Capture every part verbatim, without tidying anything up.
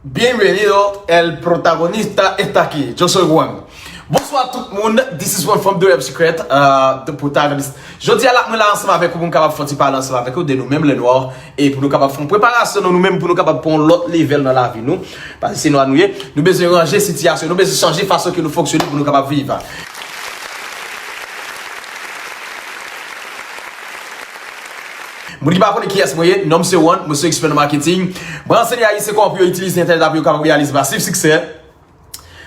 Bienvenido, el protagonista está aquí. Yo soy Juan. Bonswa tout moun, this is Juan from The Rap Secret, uh, the protagonist. Jodi a la, mwen la ansanm avèk ou pou m kapab fè yon ti pale ansanm avèk ou de nou menm, lè nwa, e pou nou kapab fè yon preparasyon nou, nou menm, pou nou kapab pran yon lòt level nan lavi nou. Paske se nwa nou ye, nou bezwen ranje sitiyasyon, nou bezwen chanje fason ke nou fonksyone pou nou kapab viv. Moun ki pa konnen kiyès mwen ye, non m se Juan, mwen se ekspè nan marketing. Mwen anseye Ayisyen kòman pou yo itilize entènèt la pou yo kapab reyalize masif siksè.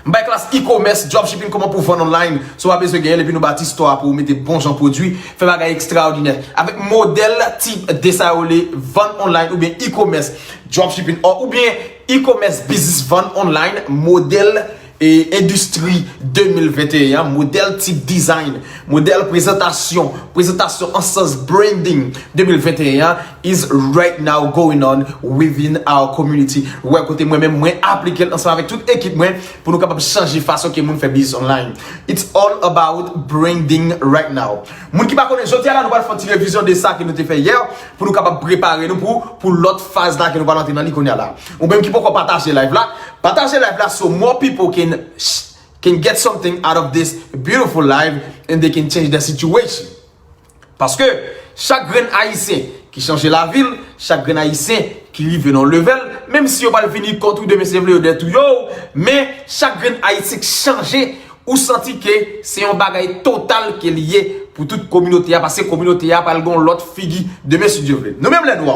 M bay klas e-commerce, dropshipping, kòman pou vann online, si w pa bezwen genyen l, epi nou bati store pou w mete bon jan pwodui, fè bagay ekstraòdinè. Avèk modèl tip de sa yo rele vann online oubyen e-commerce, dropshipping, or, oubyen e-commerce business vann online, modèl e endistri de mil venteyen an, modèl tip design, modèl prezantasyon, prezantasyon an sans branding de mil venteyen an is right now going on within our community. Wè kote mwen menm mwen aplike l ansanm avèk tout ekip mwen pou nou kapab chanje fason ke moun fè biznis online. It's all about branding right now. Moun ki pa konnen, jodi a la nou pral fè yon ti revizyon de sa ke nou te fè yè pou nou kapab prepare nou pou, pou lòt faz la ke nou pral antre nan li kounye a la. Ou menm ki poko pataje live la, pataje live la so more people can can get something out of this beautiful life and they can change the situation. Paske chak grenn Ayisyen ki chanje lavi l, chak grenn Ayisyen ki rive nan yon level, menm si yo pral vini kont ou demen se vle yo dèt ou yo, men chak grenn Ayisyen ki chanje, ou santi ke se yon bagay total ke li ye pou tout kominote a, paske kominote a pral gen yon lòt figi demen si Dye vle. Nou menm lè nwa,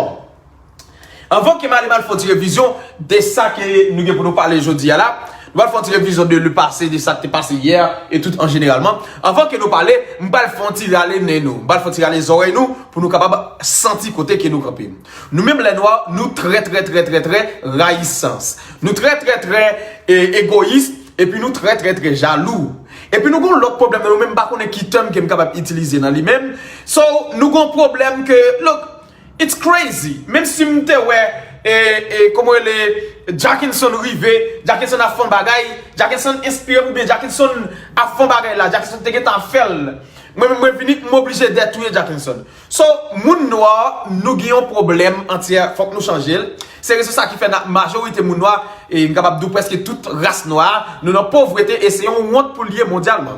anvan ke m ale m al fè yon ti revizyon de sa ke nou gen pou nou pale jodi a la, nou pral fè yon ti revizyon de le passé, de sa k te pase yè e tout an jeneralman. Anvan ke nou pale, m pral fè yon ti rale nen nou, m pral fè yon ti rale zòrèy nou pou nou kapab santi kote ke nou kanpe. Nou menm lè nwa, nou trè, trè, trè, trè, trè rayisans. Nou trè, trè, trè e, egoyis, epi nou trè, trè, trè jalou. Epi nou gon lòt pwoblèm nan nou menm, m pa konnen ki tèm ke m kapab itilize nan li menm. So, nou gon pwoblèm ke, look, it's crazy. Menm si m te wè, e, e, kòman rele, Jackinson rive, Jackinson ap fè yon bagay, Jackinson enspire m oubyen Jackinson ap fè yon bagay la, Jackinson te gentan ap fè l. Mwen menm mwen vini, m oblije detwiye Jackinson. So, moun nwa, nou gen yon pwoblèm antyè, fòk nou chanje l. Se rezon sa ki fè nan majorite moun nwa, e m kapab di w prèske tout ras nwa, nou nan povrete e se yon wont pou l ye mondyalman.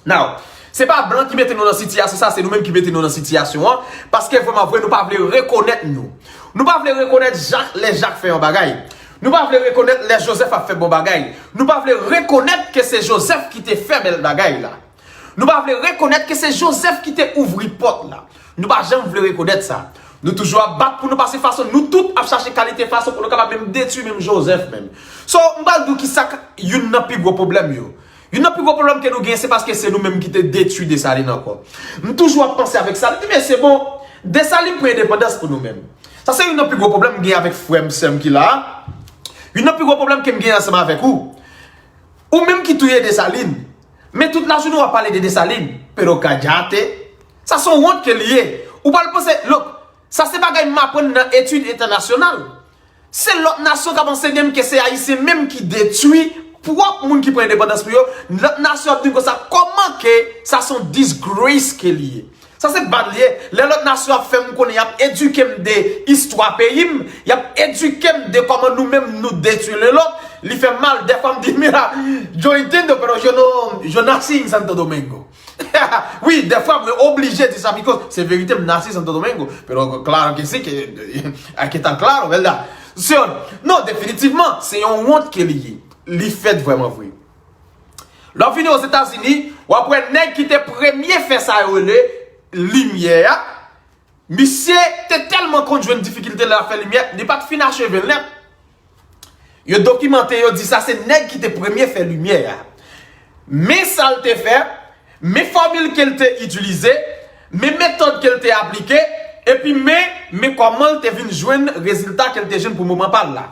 Now, se pa blan ki mete nou nan sitiyasyon sa, se nou menm ki mete nou nan sitiyasyon an, paske vrèman vre nou pa vle rekonèt nou. Nou pa vle rekonèt Jak, lè Jak fè yon bagay. Nou pa vle rekonèt lè Jozèf ap fè bon bagay. Nou pa vle rekonèt ke se Jozèf ki te fè bèl bagay la. Nou pa vle rekonèt ke se Jozèf ki te ouvri pòt la. Nou pa janm vle rekonèt sa. Nou toujou ap bat pou nou pase fason, nou tout ap chache kalite fason pou nou kapab menm detwi menm Jozèf menm. So, m pral di w kisa k youn nan pi gwo pwoblèm yo. Youn nan pi gwo pwoblèm ke nou gen, se paske se nou menm ki te detwi Desalin ankò. M toujou ap panse avèk sa. M di, men se bon, Desalin pran endepandans pou nou menm. Sa se youn nan pi gwo pwoblèm m gen avèk frè m, sè m ki la a. Youn nan pi gwo pwoblèm ke m gen ansanm avèk ou. Ou menm ki touye Desalin. Men tout lajounen w ap pale de Desalin. Pero cállate. Sa se yon wont ke l ye. Ou pral panse, look, sa se bagay m aprann nan etid entènasyonal. Se lòt nasyon k ap ansenye m ke se Ayisyen menm ki detwi pwòp moun ki pran endepandans pou yo. Lòt nasyon ap di m konsa, kòman ke sa se yon disgrace ke li ye? Sa se bad li ye. Lè lòt nasyon ap fè m konnen, y ap edike m de istwa peyi m, y ap edike m de kòman nou menm nou detwi len lòt, li fè m mal. Dèfwa m di, mira, yo entiendo, pero yo no, yo nací en Santo Domingo. Wi, dèfwa mwen oblije di sa, because se verite, m nasi Santo Domingo. Pero claro que sí, que, aquí está claro, ¿verdad? So, non, definitivman, se yon wont ke li ye. Li fèt vrèman vre. Lè w vini Ozetazini, w ap wè nèg ki te premye fè sa yo rele limyè a. Misye te tèlman konn jwenn difikilte lè l ap fè limyè, li pa t fin acheve l nèt. Yo dokimante, yo di sa se nèg ki te premye fè limyè a. Men sa l te fè, men fòmil ke l te itilize, men metòd ke l te aplike, epi men, men kòman l te vin jwenn rezilta ke l te jwenn pou moman pa l la.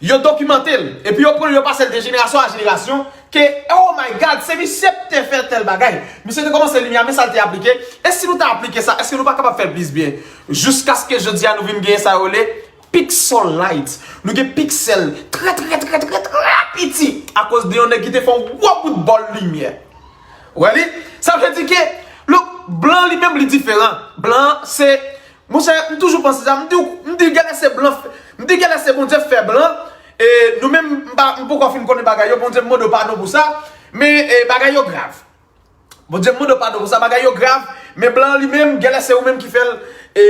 Yo dokimante l, epi yo pran l, yo pase l de jenerasyon a jenerasyon, ke, oh my God, se misye k te fè tèl bagay. Misye te kòmanse limyè a, men sa l te aplike. E si nou ta aplike sa, èske nou pa kapab fè l plis byen? Jiskaske jodi a nou vin genyen sa yo rele pixel light. Nou gen piksèl trè, trè, trè, trè, trè piti akoz de yon nèg ki te fè yon gwo bout bòl limyè. Ou wè li? Sa vle di ke, look, blan li menm li diferan. Blan se Monchè, m toujou panse sa, m di, m di genlè se blan, m di genlè se Bondye fè blan, E nou menm, m pa, m poko fin konnen bagay yo, Bondye m mande w padon pou sa, men e, bagay yo grav. Bondye m mande w padon pou sa, bagay yo grav, men blan an li menm, genlè se ou menm ki fè l, e,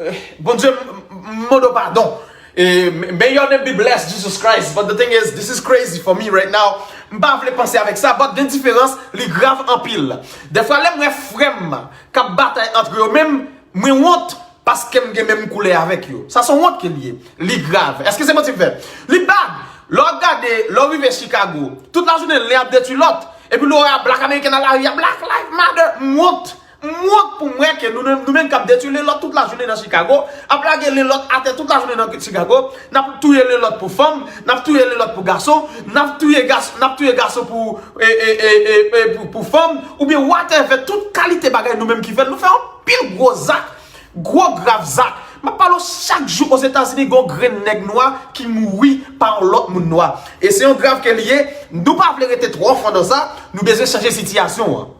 e, Bondye m, m mande w padon. E, may your name be blessed, Jesus Christ. But the thing is, this is crazy for me right now. M pa vle panse avèk sa, but gen diferans, li grav anpil. Dèfwa lè m wè frè m k ap batay ant yo menm, mwen wont paske m gen menm koulè avèk yo. Sa se yon wont ke l ye. Li grav. Èske se manti m fè? Li bad. Lè w ap gade, lè w rive Chicago, tout lajounen l ap detwi lòt. Epi lè w wè black American nan lari a, Black Lives Matter, m wont. M wont pou m wè ke nou, nou menm k ap detwi len lòt tout lajounen nan Chicago, ap lage len lòt atè tout lajounen nan Chicago, n ap touye len lòt pou fanm, n ap touye len lòt pou gason, n ap touye gason, n ap touye gason pou, e, e, e, e, e, pou, pou fanm, oubyen whatever, tout kalite bagay nou menm ki fè l, nou fè anpil gwo zak, gwo grav zak. M ap pale w chak jou Ozetazini, gen yon grenn nèg nwa ki mouri pa yon lòt moun nwa. E se yon grav ke l ye, nou pa vle rete twò fon nan sa, nou bezwen chanje sitiyasyon an.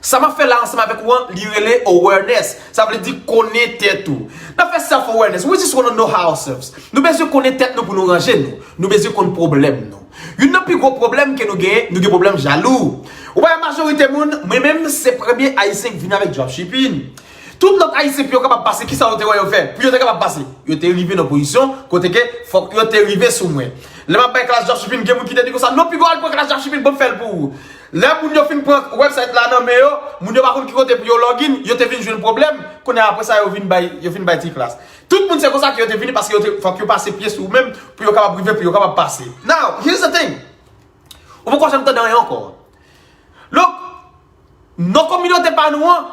Sa m ap fè la ansanm avèk ou an, li rele awareness. Sa vle di konnen tèt ou. N ap fè self awareness. We just wanna know ourselves. Nou bezwen konnen tèt nou pou nou ranje nou. Nou bezwen konn pwoblèm nou. Youn nan pi gwo pwoblèm ke nou genyen, nou gen pwoblèm jalou. Ou wè majorite moun, mwen menm se premye Ayisyen ki vin avèk dropshipping. Tout lòt Ayisyen pou yo kapab pase, kisa yo te wè yo fè? Pou yo te kapab pase, yo te rive nan pozisyon kote ke fòk yo te rive sou mwen. Lè m ap bay klas dropshipping, gen moun ki te di konsa, "Non, piga w al pran klas dropshipping, ban m fè l pou ou." Lè moun yo fin pran website la nan men yo, moun yo pa konn ki kote pou yo login, yo te vin jwenn pwoblèm. Kounye a, apre sa, yo vin bay, yo vin bay ti klas. Tout moun se konsa ke yo te vini paske yo te, fòk yo pase pye sou ou menm pou yo kapab rive, pou yo kapab pase. Now, here's the thing. Ou poko janm tande anyen ankò. Look, nan kominote pa nou an,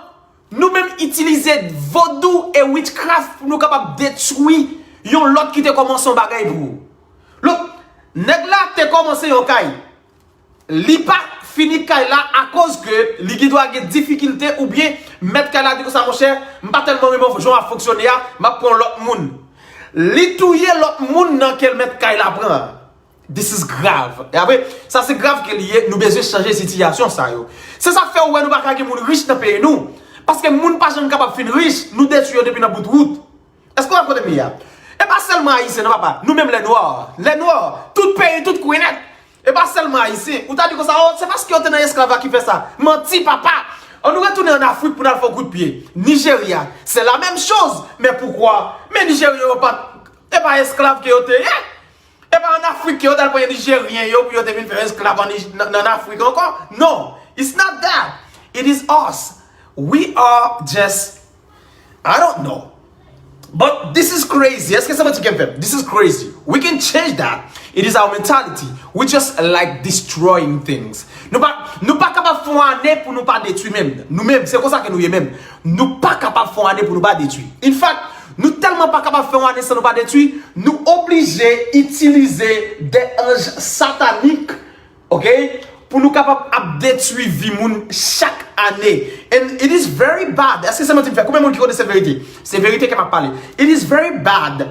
nou menm itilize vodou e witchcraft pou nou kapab detwi yon lòt ki te kòmanse yon bagay pou ou. Look, nèg la te kòmanse yon kay. Li pa fini kay la akoz ke li gendwa gen difikilte oubyen mèt kay la di konsa, "Monchè, m pa tèlman renmen jan w ap fonksyone a, m ap pran yon lòt moun." Li touye lòt moun nan ke l mèt kay la pran an. This is grav. E apre, sa se grav ke li ye, nou bezwen chanje sitiyasyon sa yo. Se sa k fè ou wè nou pa ka gen moun rich nan peyi nou. Paske moun pa janm kapab fin rich, nou detwi yo depi nan bout wout. Èske w wè kote m ye a? E pa sèlman Ayisyen non papa, nou menm lè nwa, lè nwa, tout peyi, tout kwen nèt. E pa sèlman Ayisyen. Ou ta di konsa, "Oh, se paske yo te nan esklav la ki fè sa." Manti papa! Ann nou retounen ann Afrik pou n al fè yon kout pye. Nijerya, se la menm choz. Men poukwa? Men Nijerya yo pa, e pa esklav ke yo te ye. E pa ann Afrik ke yo t al pran Nijeryen yo pou yo te vin fè esklav ann Nij-, nan, nan Afrik ankò. No, it's not that. It is us. We are just, I don't know. But this is crazy. Èske se manti ke m fè? This is crazy. We can change that. It is our mentality. We just like destroying things. Nou pa, nou pa kapab fè yon ane pou nou pa detwi menm. Nou menm, se konsa ke nou ye menm. Nou pa kapab fè yon ane pou nou pa detwi. In fact, nou tèlman pa kapab fè yon ane san nou pa detwi, nou oblije itilize de anj satanik, ok, pou nou kapab ap detwi vi moun chak ane. And it is very bad. Èske se manti m fè? Konbyen moun ki konnen se verite? Se verite ke m ap pale. It is very bad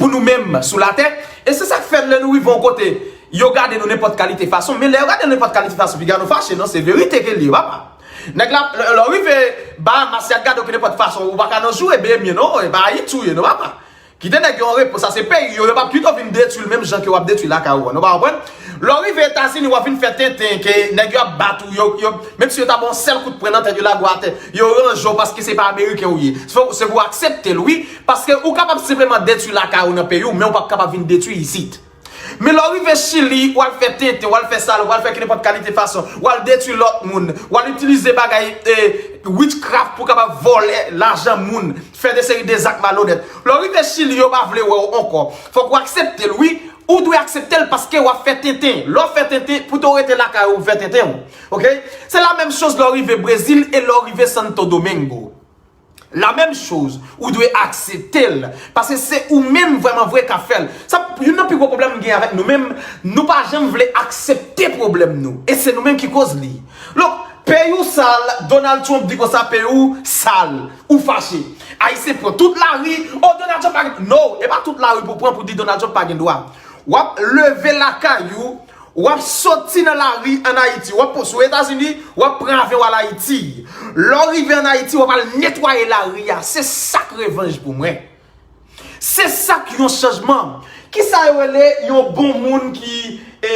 pou nou menm sou latè. E se sa k fè lè nou rive yon kote, yo gade nou nenpòt kalite fason. Men lè yo gade nou nenpòt kalite fason, piga nou fache, non, se verite ke l ye, papa. Nèg la, lè, lè w rive Bahamas, y ap gade w ke nenpòt fason, ou pa ka nan joure, bemye, non, e pa Ayiti w ye, non, papa. Kite nèg yo an repo, sa se peyi yo, yo p ap kite w vin detwi l menm jan ke w ap detwi lakay ou an, nou pa konprann? Lè w rive Etazini, w ap vin fè tenten ke nèg yo ap bat ou, yo, yo, menm si yo ta ba w yon sèl kout pwen nan tèt, yo lage w atè, yo ranje w paske se pa Ameriken ou ye. Se pou, se pou w aksepte l, wi, paske ou kapab senpleman detwi lakay ou nan peyi w, men ou p ap kapab vin detwi isit. Men lè w rive Chili, w al fè tenten, w al fè salop, w al fè ki nenpòt kalite fason, w al detwi lòt moun, w al itilize bagay, e, witchcraft pou w kapab vòlè lajan moun, fè de seri de zak malonèt. Lè w rive Chili, yo pa vle wè w ankò. Fòk w aksepte l, wi. Ou dwe aksepte l paske w ap fè tenten. Lè w fè tenten, pou w rete lakay ou, fè tenten w. Ok? Se la menm choz lè w rive Brezil e lè w rive Santo Domingo. La menm choz, ou dwe aksepte l. Paske se ou menm vrèman vre k ap fè l. Sa, youn nan pi gwo pwoblèm m gen avèk nou menm, nou pa janm vle aksepte pwoblèm nou. E se nou menm ki koz li. Donk, peyi w sal, Donald Trump di konsa peyi w sal, ou fache. Ayisyen pran tout lari, oh, Donald Trump pa gen, no, e pa tout lari pou pran pou di Donald Trump pa gen dwa. W ap leve lakay ou, w ap soti nan lari ann Ayiti, w ap sou Etazini, w ap pran avyon al Ayiti. Lè w rive ann Ayiti, w ap al netwaye lari a. Se sa k revanj pou mwen. Se sa k yon chanjman. Kisa yo rele yon bon moun ki, e,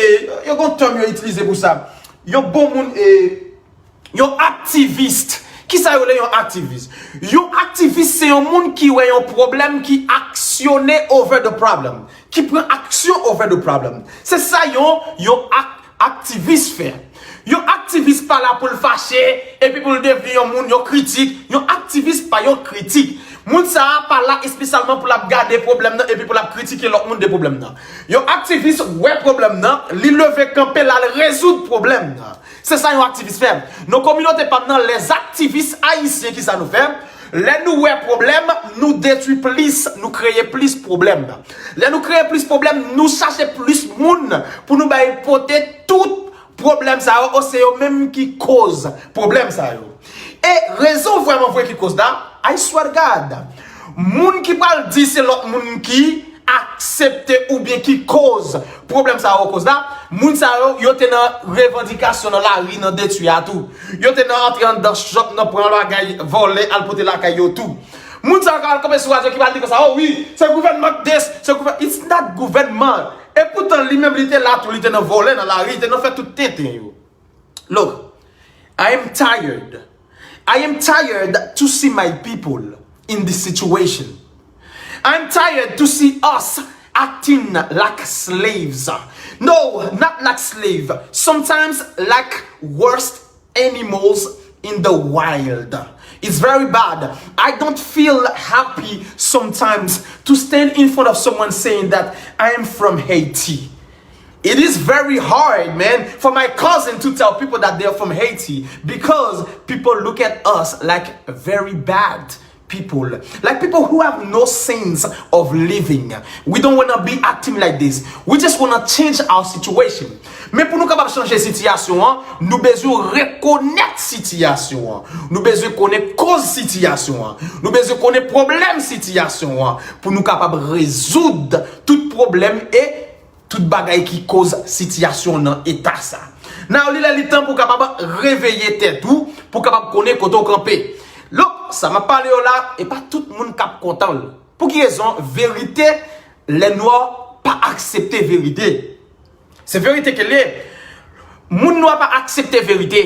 yo gon tèm yo itilize pou sa. Yon bon moun, e, yon aktivis. Kisa yo rele yon aktivis? Yon aktivis se yon moun ki wè yon pwoblèm, ki aksyone over the problem. Ki pran aksyon over the problem. Se sa yon, yon ak-, aktivis fè. Yon aktivis pa la pou l fache, epi pou l devni yon moun, yon kritik. Yon aktivis pa yon kritik. Moun sa a pa la espesyalman pou l ap gade pwoblèm nan, epi pou l ap kritike lòt moun de pwoblèm nan. Yon aktivis wè pwoblèm nan, li leve kanpe, l al rezoud pwoblèm nan. Se sa yon aktivis fè. Nan kominote pa m nan, lèzaktivis ayisyen, kisa nou fè? Lè nou wè pwoblèm, nou detwi plis, nou kreye plis pwoblèm. Lè nou kreye plis pwoblèm, nou chache plis moun pou nou bay pote tout pwoblèm sa yo, o se yo menm ki koz pwoblèm sa yo. E rezon vrèman vre ki koz la, I swear to God, moun ki pral di se lòt moun ki aksepte oubyen ki koz pwoblèm sa yo koz la, moun sa yo, yo te nan revandikasyon nan lari, nan detwi a tou. Yo te nan antre anndan chòp, nan pran bagay, vòlè, al pote lakay yo tou. Moun sa yo ka al kanpe sou radyo ki pral di konsa, "Oh wi, se gouvènman k des, se gouvè-," It's not gouvènman. E poutan li menm li te la tou, li te nan vòlè nan lari, li te nan fè tout tenten yo. Look, I am tired. I am tired to see my people in this situation. I'm tired to see us acting like slaves. No, not like slave. Sometimes like worst animals in the wild. It's very bad. I don't feel happy sometimes to stand in front of someone saying that I am from Haiti. It is very hard, man, for my cousin to tell people that they're from Haiti because people look at us like very bad people, like people who have no sense of living. We don't want to be acting like this. We just want to change our situation. Men pou nou kapab chanje sitiyasyon an, nou bezwen rekonèt sitiyasyon an. Nou bezwen konnen koz sitiyasyon an. Nou bezwen konnen pwoblèm sitiyasyon an pou nou kapab rezoud tout pwoblèm e tout bagay ki koz sitiyasyon nan eta sa. Now, li lè li tan pou kapab reveye tèt ou, pou kapab konnen kote w kanpe. Look, sa m ap pale yo la, e pa tout moun k ap kontan l. Pou ki rezon? Verite, lè nwa pa aksepte verite. Se verite ke l ye. Moun nwa pa aksepte verite.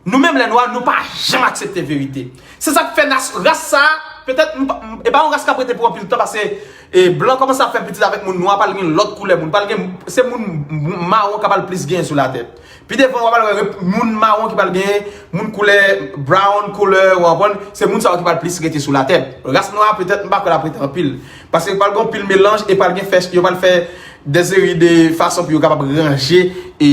Nou menm lè nwa, nou pa janm aksepte verite. Se sa k fè nas-, ras sa a, petèt, m pa, m, e pa yon ras k ap rete pou anpil tan, paske, e, blan kòmanse ap fè pitit avèk moun nwa, pral gen lòt koulè moun, pral gen, se moun m-, mawon k ap al plis genyen sou latè. Pi devan, w ap al wè rep-, moun mawon ki pral genyen, moun koulè brown, koulè, w konprann, se moun sa yo ki pral plis rete sou latè. Ras nwa a, petèt, m pa kwè l ap rete anpil. Paske pral gen anpil melanj, e pral gen fè, yo pral fè de seri de fason pou yo kapab ranje, e,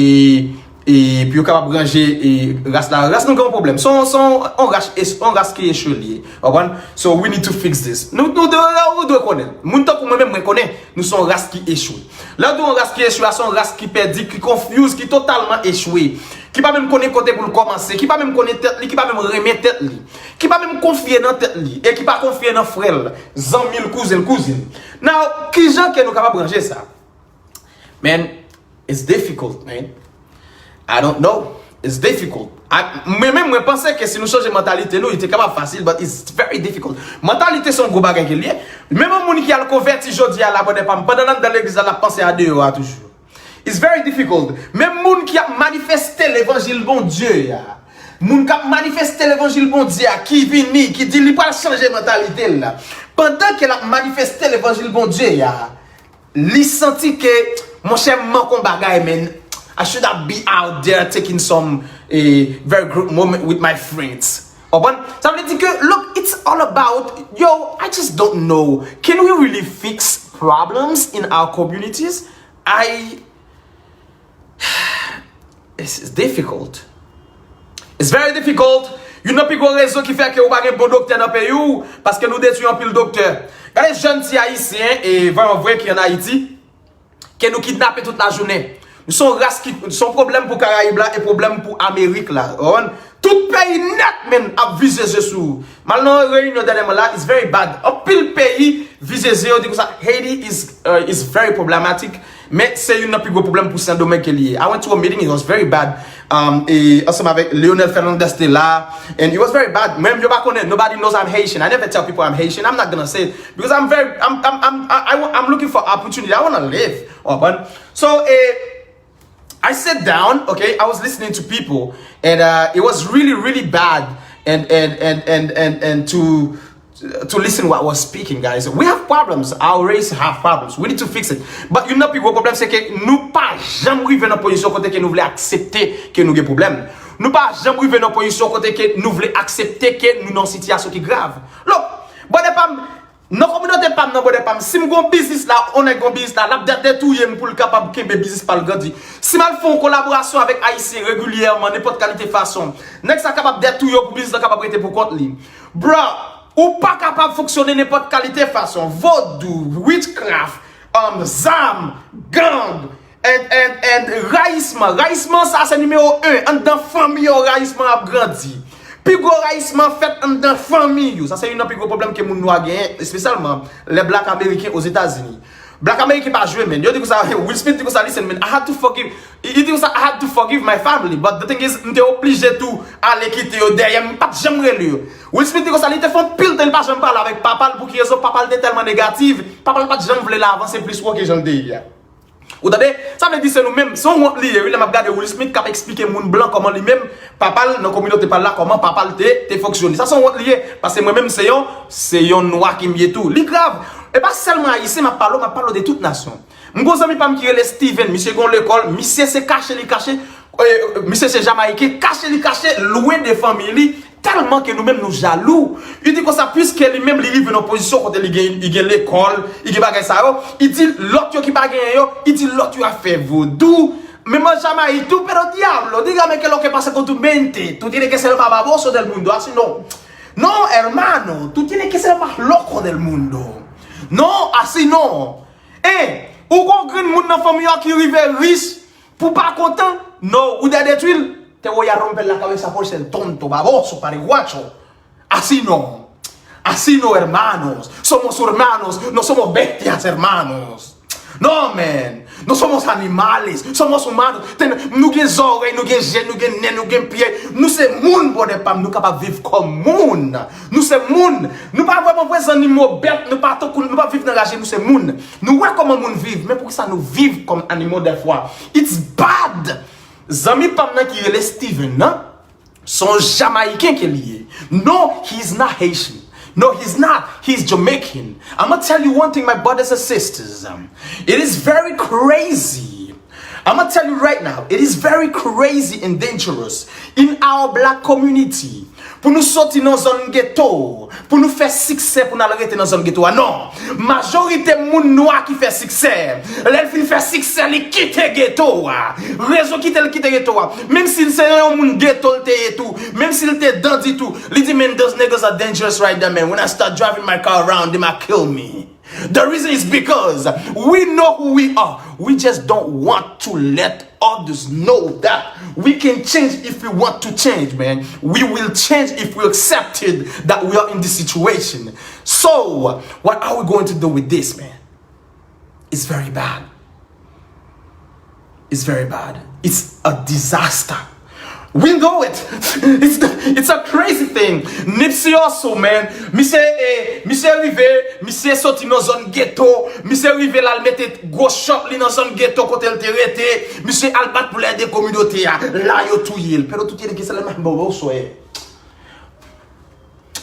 e pou yo kapab ranje, e, ras la. Ras nou gen yon pwoblèm. Se yon, se yon, yon ras, yon ras ki echwe li ye. W konprann? So we need to fix this. Nou, nou dwe, nou dwe konnen. Moun tankou mwen menm, mwen konnen nou se yon ras ki echwe. Lè w di yon ras ki echwe, a se yon ras ki pèdi, ki confuse, ki totalman echwe. Ki pa menm konnen kote pou l kòmanse, ki pa menm konnen tèt li, ki pa menm renmen tèt li, ki pa menm konfye nan tèt li, e ki pa konfye nan frè l, zanmi l, kouzen l, kouzin. Now, kijan ke nou kapab ranje sa? Man, it's difficult, man. I don't know. It's difficult. I, mwen menm, mwen panse ke si nou chanje mantalite nou, li te kapab fasil, but it's very difficult. Mantalite se yon gwo bagay ke l ye. Menm yon moun ki al konvèti jodi a la, brother pa m, pandan l anndan legliz la, l ap panse a deyò a toujou. It's very difficult. Menm moun ki ap manifeste levanjil Bondye a, moun k ap manifeste levanjil Bondye a, ki vini, ki di li pral chanje mantalite l la, pandan ke l ap manifeste levanjil Bondye a, li santi ke, monchè, m manke yon bagay, man. I should have be out there taking some, eh, very good moment with my friends. Konprann? Sa vle di ke, look, it's all about, yo, I just don't know. Can we really fix problems in our communities? I, it's, it's difficult. It's very difficult. Youn nan pi gwo rezon ki fè ke ou pa gen bon doktè nan peyi w, paske nou detwi anpil doktè. Gade jèn ti ayisyen, e vrèman vre ki ann Ayiti, ke nou kidnape tout lajounen. Nou se yon ras ki, se yon pwoblèm pou Karayib la e pwoblèm pou Amerik la. Ou konprann? Tout peyi nèt, menm, ap vize je sou ou. M al nan reyinyon dènyèman la, it's very bad. Anpil peyi vize zye yo, di konsa, Haiti is, uh, is very problematic. Men se youn nan pi gwo pwoblèm pou Sendomeng ke li ye. I went to a meeting, it was very bad. Um, e ansanm avèk Leonel Fernandez te la, and it was very bad. Mwen menm yo pa konnen, nobody knows I'm Haitian. I never tell people I'm Haitian. I'm not gonna say it because I'm very, I'm, I'm, I'm, I, I, I'm looking for opportunity. I wanna live. Ou konprann? So, eh, I sat down, okay? I was listening to people, and uh, it was really, really bad. And and and and and and to to listen what was speaking, guys. We have problems. Our race have problems. We need to fix it. But youn nan pi gwo pwoblèm se ke nou pa janm rive nan pozisyon kote ke nou vle aksepte ke nou gen pwoblèm. Nou pa janm rive nan pozisyon kote ke nou vle aksepte ke nou nan sitiyasyon ki grav. Look, brother pam, nan kominote pam nan, brother pam, si m gon biznis la, on nèg gon biznis la, l ap dètouye m pou l kapab kenbe biznis pa l grandi. Si m al fè yon kolaborasyon avèk Ayisyen regilyèman, nenpòt kalite fason, nèg sa kapab dètouye w pou biznis la kapab rete pou kont li. Bro, ou pa kapab fonksyone nenpòt kalite fason. Vodou, witchcraft, um, zam, gang, and, and, and rayisman. Rayisman sa se nimewo en. Anndan fanmi yo rayisman ap grandi. Pi gwo rayisman fèt anndan fanmi yo. Sa se youn nan pi gwo pwoblèm ke moun nwa genyen, espesyalman lè blak ameriken Ozetazini. Blak ameriken pa jwe, men. Yo di konsa, Will Smith di konsa, listen, man, I had to forgive. Li di konsa, I had to forgive my family, but the thing is, m te oblije tou ale kite yo dèyè, m pa t janm rele yo. Will Smith di konsa, li te fè anpil tan, li pa janm pale avèk papa l, pou ki rezon? Papa l te tèlman negatif, papa l pa t janm vle l avanse plis wo ke jan l te ye a. Ou tande? Sa vle di se nou menm, se yon wont li ye, wi, lè m ap gade Will Smith k ap eksplike moun blan kòman li menm, papa l, nan kominote pa l la, kòman papa l te, te fonksyone. Sa se yon wont li ye, paske mwen menm se yon, se yon nwa ke m ye tou. Li grav. E pa sèlman ayisyen m ap pale w, m ap pale w de tout nasyon. M gon zanmi pa m ki rele Steven, misye gon lekòl, misye se kache li kache, eh, misye se jamayiken, kache li kache, lwen de fanmi li, tèlman ke nou menm nou jalou. Li di konsa, piske li menm li rive nan pozisyon kote li gen, li gen lekòl, li gen bagay sa yo, li di lòt yo ki pa genyen yo, li di lòt yo ap fè vodou. Mismo Jamayik, tú, pero diablo, dígame qué es lo que pasa con tu mente. Tú tienes que ser más baboso del mundo, así no. No, hermano, tú tienes que ser más loco del mundo. No, así no. E, ou gon grenn moun nan fanmi an ki rive rich, pou pa kontan, no, ou dè detwi l. Te voy a romper la cabeza por ser tonto, baboso, paraguacho. Así no. Así no, hermanos. Somos hermanos, no somos bestias, hermanos. No, man. No somos animales, somos humanos. Ten-, nou gen zòrèy, nou gen je, nou gen nen, nou gen pye. Nou se moun, brother pa m. Nou kapab viv kòm moun. Nou se moun. Nou pa vrèman vre zannimo, bèt, nou pa tankou, nou pa viv nan raje, nou se moun. Nou wè kòman moun viv, men poukisa nou viv kòm annimo dèfwa? It's bad! Zanmi pa m nan ki rele Steven nan, se yon Jamayiken ke li ye. No, he's not Haitian. No, he's not. He's Jamaican. I'ma tell you one thing, my brothers and sisters. Um, it is very crazy. I'ma tell you right now, it is very crazy and dangerous in our black community. Pou nou soti nan zòn geto, pou nou fè siksè, pou n al rete nan zòn geto a. Non! Majorite moun nwa ki fè siksè, lè l fin fè siksè, li kite geto a. Rezon ki te l kite geto a. Menm si l se yon moun geto l te ye tou, menm si l te dandi tou, li di, "Man, those niggas are dangerous right there, man. When I start driving my car around, they might kill me." The reason is because we know who we are. We just don't want to let others know that we can change if we want to change, man. We will change if we accepted that we are in this situation. So, what are we going to do with this, man? It's very bad. It's very bad. It's a disaster. We know it. It's, it's a crazy thing. Nipsey Hussle, man. Misye, eh, misye rive, misye soti nan zòn geto, misye rive la, l mete gwo chòt li nan zòn geto kote l te rete, misye al bat pou l ede kominote a. La, yo touye l. Pero tú tienes que ser más baboso, eh.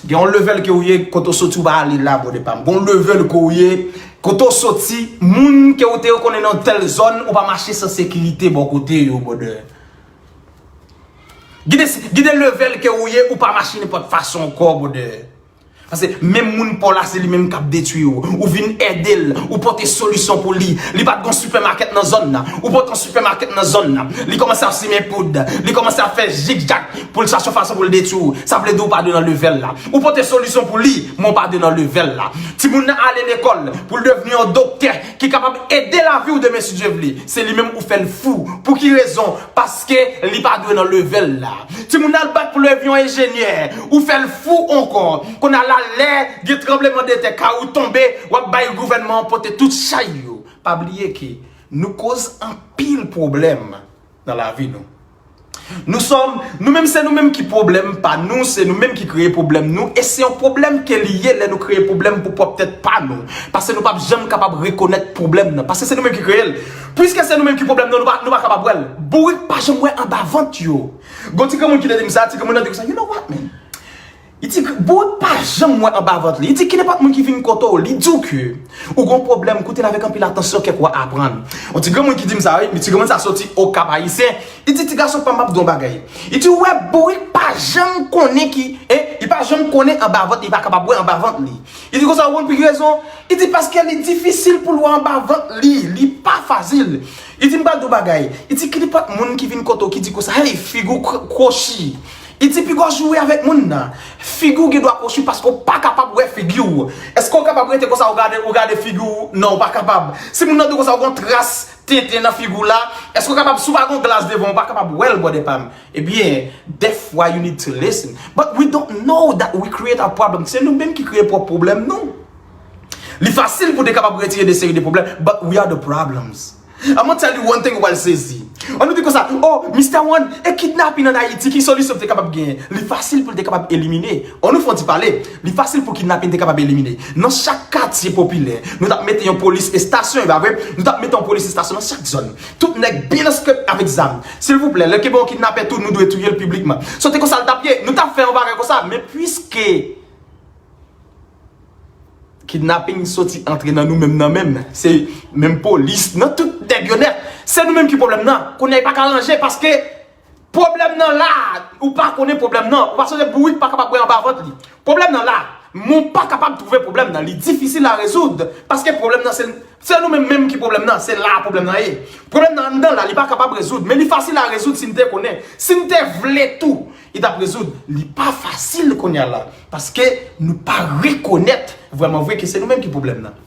Gen yon level ke ou ye, kote w soti ou pa ale la, brother pa m. Gen yon level ke ou ye, kote w soti, moun ke ou te rekonnen nan tèl zòn, ou pa mache san sekirite bò kote yo, brother. Gen de, gen de level ke ou ye, ou pa mache nenpòt fason ankò, brother. Paske menm moun pa w la, se li menm k ap detwi w. Ou vin ede l, ou pote solisyon pou li. Li pa t gon sipèmakèt nan zòn nan. Ou pote yon sipèmakèt nan zòn nan. Li kòmanse ap simen poud. Li kòmanse ap fè jigjag pou l chache yon fason pou l detwi w. Sa vle di ou pa dwe nan level la. Ou pote solisyon pou li, men ou pa dwe nan level la. Timoun nan ale lekòl pou l devni yon doktè ki kapab ede lavi w demen si Dye vle. Se li menm ou fè l fou. Pou ki rezon? Paske li pa dwe nan level la. Timoun nan al bat pou l devni yon enjenyè, ou fè l fou ankò. Kounye a la, Lè gen tranblemanntè, kay ou tonbe, w ap bay gouvènman an pote tout chay yo. Pa bliye ke nou koz anpil pwoblèm nan lavi nou. Nou sòm, nou menm se nou menm ki pwoblèm pa nou, se nou menm ki kreye pwoblèm nou, e se yon pwoblèm ke li ye lè nou kreye pwoblèm pou pwòp tèt pa nou. Paske nou p ap janm kapab rekonèt pwoblèm nan, paske se nou menm ki kreye l. Piske se nou menm ki pwoblèm nan, nou pa, nou pa kapab wè l. Bourik pa janm wè anba vant yo. Gon ti granmoun ki te di m sa, ti granmoun nan di konsa, "You know what, man?" Li di, "Bourik pa janm wè anba vant li." Li di, "Ki nenpòt moun ki vin kote w, li di w ke ou gon pwoblèm, koute l avèk anpil atansyon, kèk w a aprann." Yon ti granmoun ki di m sa, wi, ti granmoun sa soti Okap Ayisyen. Li di, "Ti gason pa m, m ap di w yon bagay." Li di, "Ou wè, bourik pa janm konnen ki, en, li pa janm konnen anba vant li, li pa kapab wè anba vant li." Li di konsa, ou konn pou ki rezon? Li di, "Paske li difisil pou l wè anba vant li, li pa fasil." Li di, "M pral di w bagay." Li di, "Ki nenpòt moun ki vin kote w ki di konsa, 'Hey, figi w kwochi.'" Li di, "Pi gwo joure avèk moun nan. Figi w gen dwa kwochi paske w pa kapab wè figi w. Èske w kapab rete konsa, ou gade, ou gade figi w? Non, ou pa kapab. Si moun nan di w konsa, ou gon tras tenten nan figi w la, èske w kapab, si w pa gon glas devan w, ou pa kapab wè l, bwòdè pa m?" Ebyen, dèfwa, you need to listen. But we don't know that we create our problem. Se nou menm ki kreye pwòp pwoblèm nou. Li fasil pou te kapab retire de seri de pwoblèm, but we are the problems. I'm gonna tell you one thing, ou pral sezi. An nou di konsa, "Oh, Mister One, e kidnaping an Ayiti, ki solisyon te kapab genyen?" Li fasil pou l te kapab elimine. An nou fè yon ti pale. Li fasil pou kidnaping te kapab elimine. Nan chak katye popilè, nou t ap mete yon polis estasyon, e pa vre? Nou t ap mete yon polis estasyon nan chak zòn. Tout nèg byen an script avèk zam. Silvouplè, lè ke gen yon kidnapè tou, nou dwe touye l piblikman. So te konsa l t ap ye. Nou t ap fè yon bagay konsa, men piske kidnaping soti antre nan nou menm nan menm. Se menm polis, nan tout nèg yo nèt. Se nou menm ki pwoblèm nan. Kounye a, li pa ka ranje paske pwoblèm nan la, ou pa konnen pwoblèm nan. Ou pa sonje bourik pa kapab wè anba vant li. Pwoblèm nan la, men w pa kapab twouve pwoblèm nan. Li difisil a rezoud. Paske pwoblèm nan, se, se nou menm menm ki pwoblèm nan. Se la pwoblèm nan ye. Pwoblèm nan anndan la, li pa kapab rezoud. Men li fasil a rezoud si n te konnen. Si n te vle tou, li t ap rezoud. Li pa fasil kounye a la. Paske nou pa rekonèt vrèman vre ke se nou menm ki pwoblèm nan.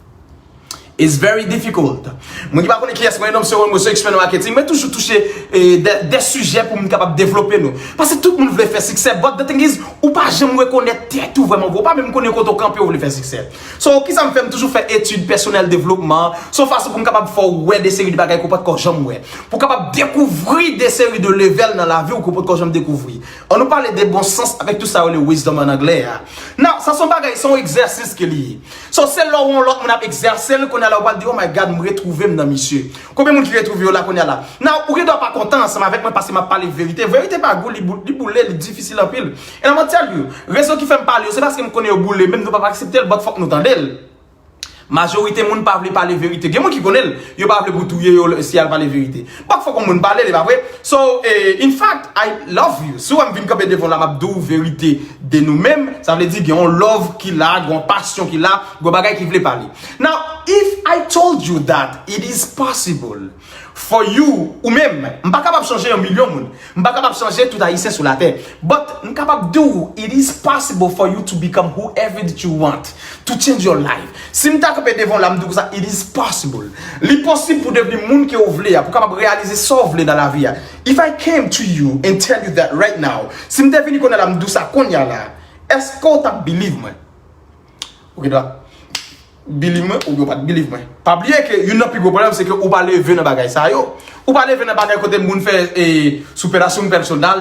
It's very difficult. Mwen ki pa konnen kiyès mwen ye, non, m se Wilson X-Men Marketing, mwen toujou touche, eh, de, de sijè pou m kapab devlope nou. Paske tout moun vle fè siksè, but the thing is, ou pa janm rekonèt tèt ou vrèman vre, ou pa menm konnen kote w kanpe, ou vle fè siksè. So, kisa m fè? M toujou fè etid pèsonèl devlopman, se yon fason pou m kapab fè w wè de seri de bagay ke w pa t ko janm wè. Pou w kapab dekouvri de seri de level nan lavi w ke w pa t ko janm dekouvri. An nou pale de bon sans avèk tout sa yo rele wisdom an anglè a. Now, sa se yon bagay, se yon egzèsis ke li ye. So, se lè w wè yon lòt moun ap egzèse l, kounye a la ou pral di, "Oh my God, m retwouve m nan misye." Konbyen moun ki retwouve yo la kounye a la? Now, ou gen dwa pa kontan ansanm avèk mwen paske m ap pale verite. Verite pa gou, li bou-, li boule, li difisil anpil. And I'm gonna tell you, rezon ki fè m pale yo, se paske m konnen yo boule, menm nou p ap aksepte l, but fòk nou tande l. Majorite moun pa vle pale verite. Gen moun ki konnen l, yo pa vle pou touye yo si y al pale verite. But fòk yon moun pale l, e pa vre? So, eh, in fact, I love you. Si w wè m vin kanpe devan w la, m ap di w verite de nou menm, sa vle di gen yon love ki la, gen yon pasyon ki la, gen yon bagay ki vle pale. Now, if I told you that it is possible for you, ou menm, m pa kapab chanje yon milyon moun. M pa kapab chanje tout Ayisyen sou latè. But m kapab di w, it is possible for you to become whoever that you want, to change your life. Si m ta kanpe devan w la, m di w konsa, it is possible. Li posib pou w devni moun ke w vle a, pou w kapab reyalize sa w vle nan lavi a. If I came to you and tell you that right now, si m te vini kounye a la, m di w sa kounye a la, èske w t ap believe mwen? Ou gen dwa believe mwen oubyen w pa t believe mwen. Pa bliye ke youn nan pi gwo pwoblèm se ke ou pa leve nan bagay sa yo. Ou pa leve nan bagay kote moun fè, eh, superación personal,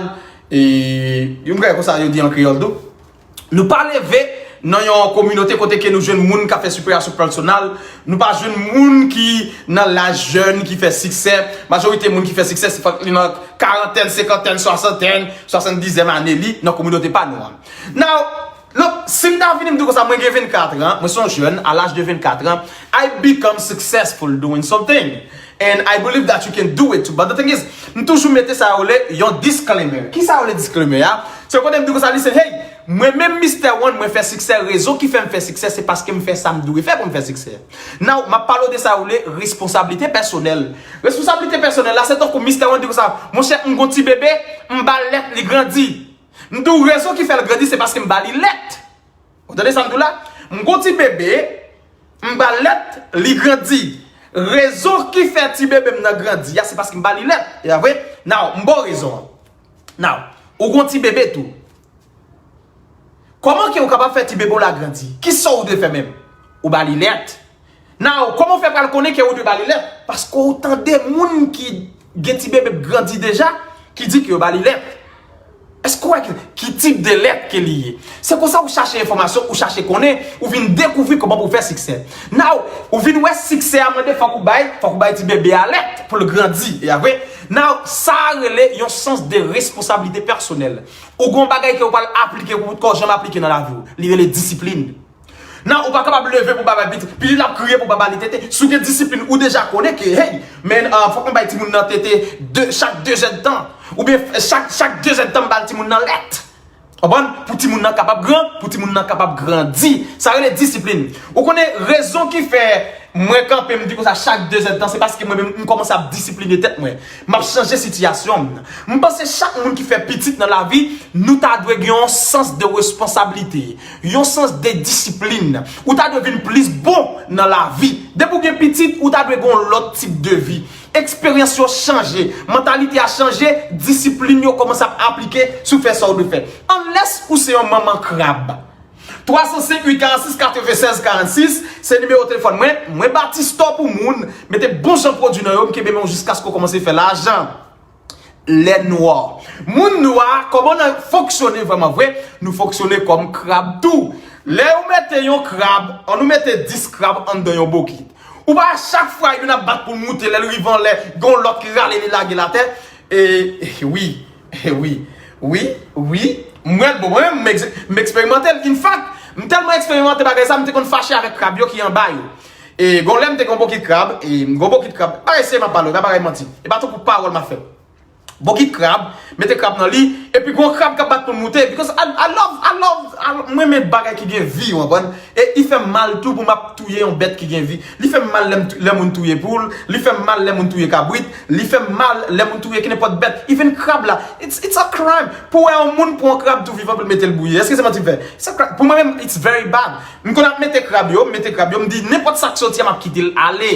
eh, yon bagay konsa yo di an kreyòl tou. Nou pa leve nan yon kominote kote ke nou jwenn moun k ap fè superación personal. Nou pa jwenn moun ki nan laj jèn ki fè siksè. Majorite moun ki fè siksè, se fòk li nan karantèn, senkantèn, swasantèn, swasanndizèm ane li nan kominote pa nou an. Now, look, si m ta vini m di w konsa, mwen gen vennkat an, mwen se yon jèn, à l'âge de vingt-quatre ans, I become successful doing something. And I believe that you can do it too. But the thing is, m toujou mete sa yo rele yon disclaimer. Ki sa yo rele disclaimer a? Se kote m di konsa, listen, hey, mwen menm Mister One, mwen fè siksè, rezon ki fè m fè siksè, se paske m fè sa m dwe fè pou m fè siksè. Now, m ap pale w de sa yo rele responsablite pèsonèl. Responsablite pèsonèl la, se tankou Mister One di konsa, monchè, m gon ti bebe, m ba l lèt, li grandi. M di w rezon ki fè l grandi, se paske m ba li lèt. Ou tande sa m di w la? M gon ti bebe, m ba l lèt, li grandi. Rezon ki fè ti bebe m nan grandi a, se paske m ba li lèt. E pa vre? Now, m ba w rezon an. Now, ou gon ti bebe tou. Kòman ke ou kapab fè ti bebe w la grandi? Kisa ou dwe fè menm? Ou ba li lèt. Now, kòman w fè pral konnen ke ou dwe ba li lèt? Paske ou tande moun ki gen ti bebe k grandi deja, ki di ke yo ba li lèt. Èske w wè ki, ki tip de lèt ke li ye? Se konsa ou chache enfòmasyon, ou chache konnen, ou vin dekouvri kòman pou w fè siksè. Now, ou vin wè siksè a mande fòk ou bay, fòk ou bay ti bebe a lèt pou l grandi. E apre, now, sa a rele yon sans de responsablite pèsonèl. Ou gon bagay ke ou pral aplike pou kò w janm aplike nan lavi w. Li rele disiplin. Nan, ou pa kapab leve pou ba bay pitit. Pitit la ap kriye pou ba li tete. Si w gen disiplin, ou deja konnen ke, hey, men, uh, fòk mwen bay timoun nan tete de, chak de zèdtan. Oubyen chak, chak de zèdtan, m ba timoun nan lèt. Konprann? Pou timoun nan kapab gran, pou timoun nan kapab grandi. Sa rele disiplin. Ou konnen rezon ki fè mwen kanpe, m di konsa chak de zèdtan, se paske mwen menm, m kòmanse ap disipline tèt mwen. M ap chanje sitiyasyon m. M panse chak moun ki fè pitit nan lavi, nou ta dwe gen yon sans de responsablite, yon sans de disiplin. Ou ta dwe vin plis bon nan lavi. Depi w gen pitit, ou ta dwe gen yon lòt tip de vi. Eksperyans yo chanje, mantalite a chanje, disiplin yo kòmanse ap aplike si w fè sa w dwe fè. Unless ou se yon manman krab. Twa san senk uit karannsis katrevennsèz karannsis, se nimewo telefòn mwen. Mwen bati store pou moun, mete bon jan pwodui nan yo, m kenbe men w jiskaske w kòmanse fè lajan. Lè nwa. Moun nwa, kòman nou fonksyone vrèman vre? Nou fonksyone kòm krab tou. Lè ou mete yon krab, ann nou mete dis krab anndan yon bokit. Ou pa wè chak fwa youn ap bat pou l moute, lè l rive anlè, gen yon lòt ki rale li lage l atè. E, e, wi, e, wi, wi, wi. Mwen, bon, mwen menm, m egz-, m eksperimante l. In fact, m tèlman eksperimante bagay sa, m te konn fache avèk krab yo ki anba yo. E, gon lè m te gen yon bokit krab, e, m gen yon bokit krab. Bagay serye m ap pale w, pa bagay manti. E pa tankou pawòl m ap fè. Bokit krab, mete krab nan li, epi gon krab k ap bat pou l moute. Because I, I love, I love, I, mwen renmen bagay ki gen vi, w konprann? E li fè m mal tou pou m ap touye yon bèt ki gen vi. Li fè m mal lè m tou-, lè moun touye poul, li fè m mal lè moun touye kabrit, li fè m mal lè moun touye kenenpòt bèt. Even krab la, it's, it's a crime. Pou wè yon moun pran yon krab tou vivan pou l mete l bouyi. Èske se manti m fè? Se krab. Pou mwen menm, it's very bad. M konn ap mete krab yo, m mete krab yo, m di nenpòt sa k soti a, m ap kite l ale.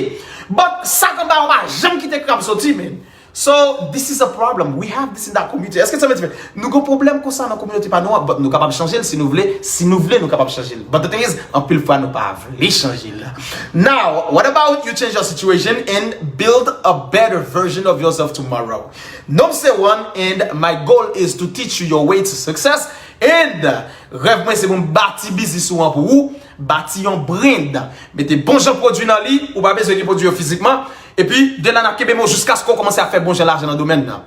But sa k anba yo pa janm kite krab soti, man. So, this is a problem. We have this in that community. Èske sa vle di nou gen pwoblèm konsa nan kominote pa nou an? But nou kapab chanje l si nou vle. Si nou vle, nou kapab chanje l. But the thing is, anpil fwa nou pa vle chanje l. Now, what about you change your situation and build a better version of yourself tomorrow? Non m se Juan, and my goal is to teach you your way to success. And rèv mwen se pou m bati biznis ou an pou ou, bati yon brand, mete bon jan pwodui nan li, ou pa bezwen gen pwodui yo fizikman, epi de la n ap kenbe men w jiskaske w kòmanse ap fè bon jan lajan nan domèn nan.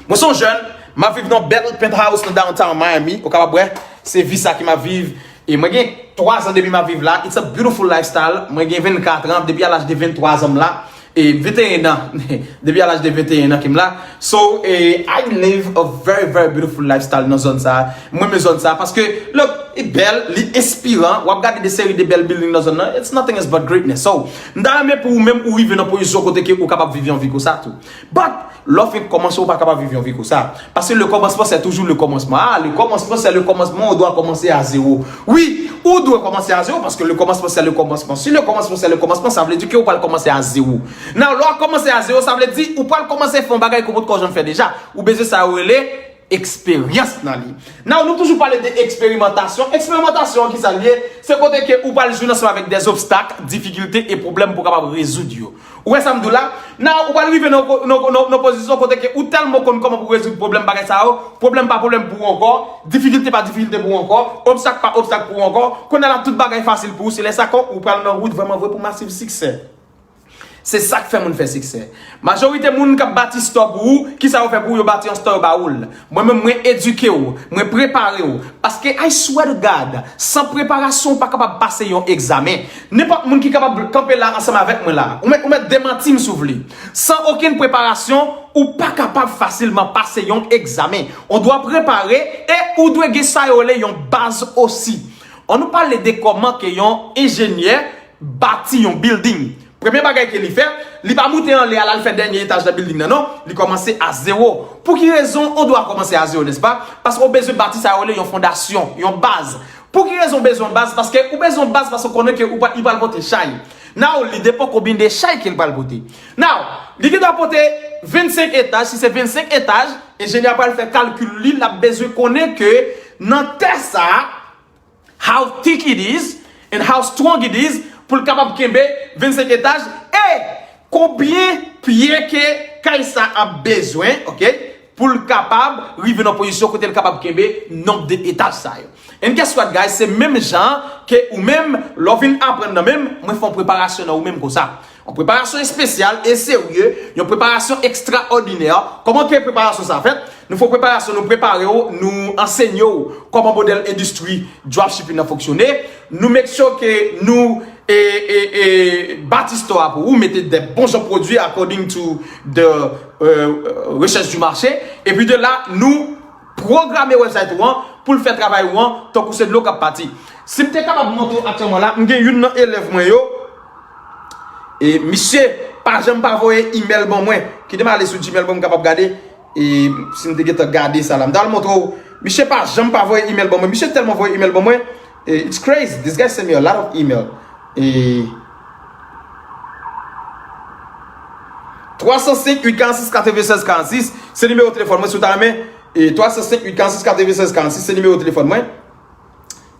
Mwen se yon jèn, m ap viv nan bèl penthouse nan downtown Miami, ou kapab wè, se vi sa ke m ap viv, e mwen gen twa zan depi m ap viv la, it's a beautiful lifestyle, mwen gen vennkat an, depi a laj de venntwa zan m la, e venteyen an, depi a laj de venteyen an ke m la. So, eh, I live a very, very beautiful lifestyle nan zòn sa. Mwen renmen zòn sa paske, look, li bèl, li enspiran. W ap gade de seri de bèl building nan zòn nan. It's nothing else but greatness. So, m ta renmen pou ou menm ou rive nan pozisyon kote ke ou kapab viv yon vi konsa tou. But, lè w fin kòmanse, ou pa kapab viv yon vi konsa. Parce que le commencement, c'est toujours le commencement. Ah, le commencement, c'est le commencement, on doit commencer à zéro. Wi, ou dwe kòmanse a zewo, paske le commencement, c'est le commencement. Si le commencement, c'est le commencement, sa vle di ke ou pral kòmanse a zewo. Now, lè w ap kòmanse a zewo, sa vle di ou pral kòmanse fè yon bagay ke ou potko janm fè deja. Ou bezwen sa yo rele eksperyans nan li. Now, nou toujou pale de eksperimantasyon. Eksperimantasyon an, kisa l ye? Se kote ke ou pral jwenn ansanm avèk des obstacles, difikilte e pwoblèm pou w kapab rezoud yo. Ou wè sa m di w la? Now, ou pral rive nan, nan, nan, nan pozisyon kote ke ou tèlman konn kòman pou rezoud pwoblèm bagay sa yo, pwoblèm pa pwoblèm pou ou ankò, difikilte pa difikilte pou ou ankò, obstak pa obstak pou ou ankò, kounye a la tout bagay fasil pou ou, se lè sa ke ou pral nan wout vrèman vre pou masiv siksè. Se sa k fè moun fè siksè. Majorite moun k ap bati store pou ou, kisa yo fè pou ou? Yo bati yon store, yo ba ou l. Mwen menm, mwen edike w, mwen prepare w. Paske, I swear to God, san preparasyon, ou pa kapab pase yon egzamen. Nenpòt moun ki kapab kanpe la ansanm avèk mwen la, ou mèt, ou mèt demanti m si w vle. San okenn preparasyon, ou pa kapab fasilman pase yon egzamen. On dwa prepare e ou dwe gen sa yo rele yon baz osi. Ann nou pale de kòman ke yon enjenyè bati yon building. Premye bagay ke li fè, li pa moute anlè a, l al fè dènye etaj nan building nan, non. Li kòmanse a zewo. Pou ki rezon ou dwa kòmanse a zewo, nèspa? Paske ou bezwen bati sa yo rele yon fondasyon, yon baz. Pou ki rezon ou bezwen yon baz? Paske ou bezwen yon baz paske ou konnen ke ou pa, li pral pote chay. Now, li depann konbyen de chay ke l pral pote. Now, li gendwa pote vennsenk etaj, si se vennsenk etaj, enjenyè a pral fè kalkil li, l ap bezwen konnen ke nan tè sa a, how thick it is and how strong it is, pou l kapab kenbe vennsenk etaj, e konbyen pye ke kay sa ap bezwen, ok, pou l kapab rive nan pozisyon kote l kapab kenbe nonb de etaj sa yo. And guess what, guys? Se menm jan ke ou menm, lè w vin aprann nan men m, mwen fè yon preparasyon nan ou menm konsa. Yon preparasyon espesyal e serye, yon preparasyon ekstraòdinè. Kòman ke preparasyon sa fèt? Nou fè yon preparasyon, nou prepare w, nou ansenye w kòman modèl endistri dropshipping nan fonksyone. Nou make sure ke nou e, e, e, bati store a pou ou, mete de bon jan pwodui according to the euh, recherche du marché. Epi de la, nou pwograme website ou an pou l fè travay ou an tankou se dlo k ap pati. Si m te kapab montre w aktyèlman la, m gen youn nan elèv mwen yo. E misye pa janm pa voye email ban mwen. Kite m ale sou Gmail ban m kapab gade. E si m te gentan gade sa la, m ta al montre w. Misye pa janm pa voye email ban mwen. Misye tèlman voye email ban mwen. E it's crazy. This guy sent me a lot of email. E twa san senk, uit karannsis, katrevennsèz karannsis, se nimewo telefòn mwen si w ta renmen. E twa san senk, uit karannsis, katrevennsèz karannsis, se nimewo telefòn mwen.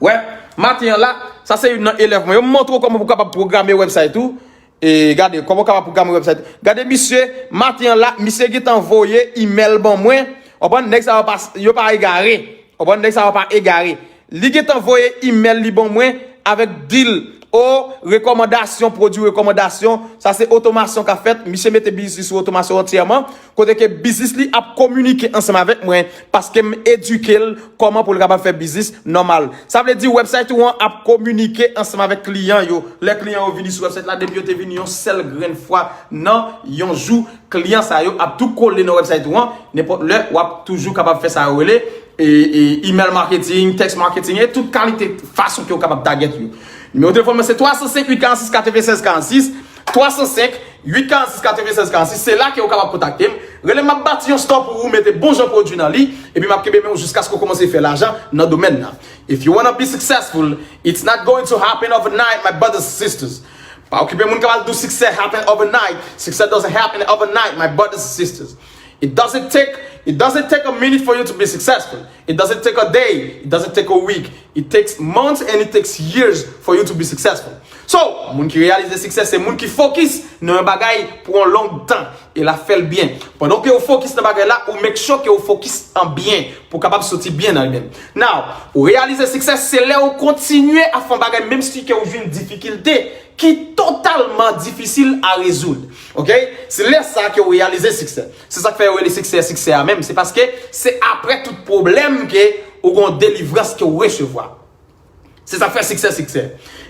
Wè, maten an la, sa se youn nan elèv mwen yo. M montre w kòman pou w kapab pwograme website ou. E gade, kòman w kapab pwograme website. Gade misye, maten an la, misye gentan voye email ban mwen. Konprann, nèg sa yo pa, yo pa egare. Konprann, nèg sa yo pa egare. Li gentan voye email li ban mwen avèk deal. O, rekòmandasyon, pwodui rekòmandasyon. Sa se otomasyon k ap fèt. Misye mete biznis li sou otomasyon antyèman. Kote ke biznis li ap kominike ansanm avèk mwen, paske m edike l kòman pou l kapab fè biznis nòmal. Sa vle di website ou an ap kominike ansanm avèk kliyan yo. Lè kliyan yo vini sou website la, depi yo te vini yon sèl grenn fwa nan yon jou, kliyan sa yo ap tou kole nan website ou an, nenpòt lè, w ap toujou kapab fè sa yo rele e, e, email marketing, text marketing, e tout kalite fason ke w kapab target yo. Nimewo telefòn mwen se twa san senk, uit karannsis, katrevennsèz karannsis, twa san senk, uit karannsis, katrevennsèz karannsis, se la ke w kapab kontakte m. Rele m, m ap bati yon store pou ou, mete bon jan pwodui nan li, epi m ap kenbe men w jiskaske w kòmanse fè lajan nan domèn nan. If you wanna be successful, it's not going to happen overnight, my brothers and sisters. Pa okipe moun k ap al di w success happen overnight. Success doesn't happen overnight, my brothers and sisters. It doesn't take it doesn't take a minute for you to be successful. It doesn't take a day. It doesn't take a week. It takes months and it takes years for you to be successful. So, moun ki reyalize siksè se moun ki fokis nan yon bagay pou yon long tan e l ap fè l byen. Pandan ke w fokis nan bagay la, ou make sure ke w fokis an byen pou w kapab soti byen nan li menm. Now, ou reyalize siksè se lè ou kontinye ap fè yon bagay menm si ke ou jwenn difikilte ki totalman difisil a rezoud. Ok? Se lè sa ke ou reyalize siksè. Se sa k fè yo rele siksè, siksè a menm. Se paske se apre tout pwoblèm ke ou gen yon delivrans ke ou resevwa. Se sa k fè siksè, siksè.